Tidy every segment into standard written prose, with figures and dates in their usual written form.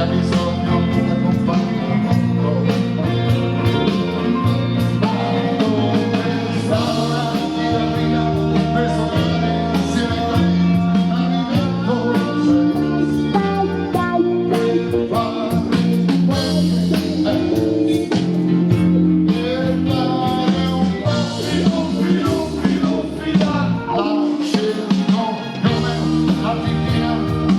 ha bisogno di accompagnamento. Ma dove sta la chitarrina per suonare insieme con il clarinetto? Per fare per fare un po' filo filo filo fila la cerco come la pippina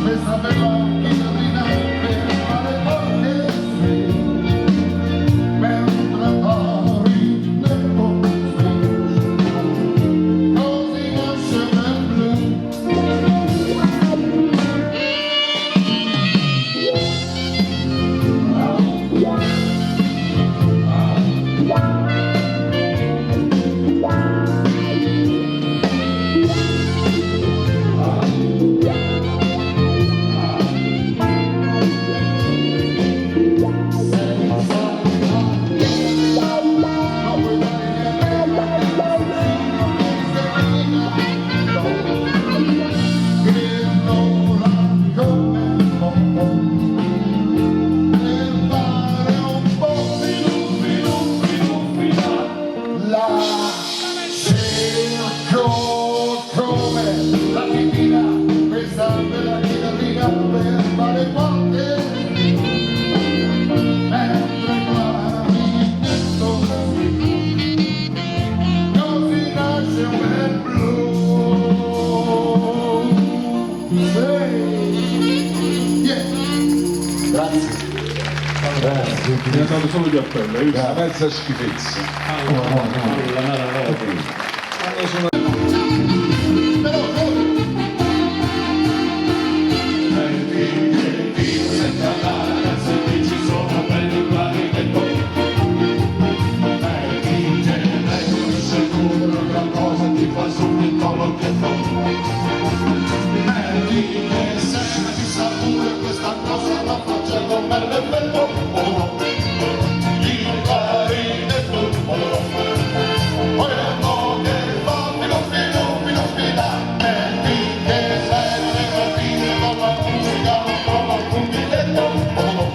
questa bella chitarrina per fare qualche sì mentre clarinetto sì così nasce bel blu. Senza non puoi dare niente che non come per fare un po' filu filu filu fila la cerco come la pippina questa bella chitarrina per fare qualche mentre clarinetto così nasce un bel blu. Sì. Yeah. Grazie. Grazie. Mi è dato solo di appello, hai visto? Una mezza schifezza. Quando sono Però voi Metti che se ti sa pure questa cosa la facendo bello e bello oh no. Il clarinetto oh no. Quello che fa filo filo filo fila. Metti che se ne con la musica non trova alcun biglietto oh no.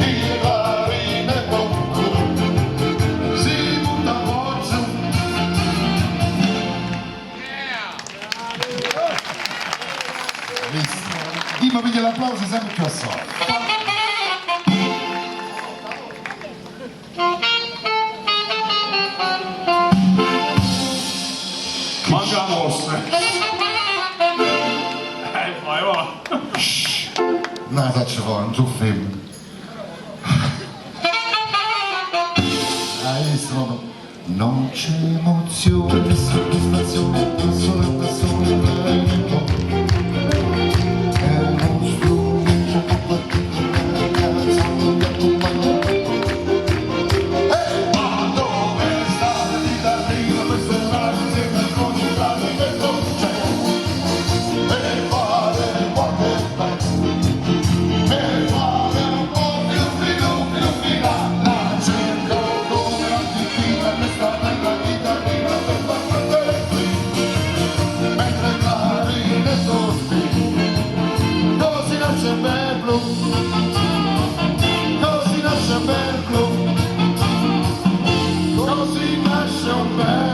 Il clarinetto oh no. Si butta un po' giù. Dimo piglia l'applauso sempre più a sole. Manca la mossa. Vai, va. No, faccio fuori, non sono fermo. Hai visto? Non c'è emozione, soddisfazione, solo da solo clarinetto. È uno strumento particolare, solo di accompagnamento. Ma dove sta la chitarrina per suonare insieme con il clarinetto? C'è per fare qualche pezzo, per fare un po' più filo filo fila, la cerco come la pippina, questa bella chitarrina per far qualche sì, mentre il clarinetto sì, così nasce bel blu, così nasce bel blu. Così nasce un bel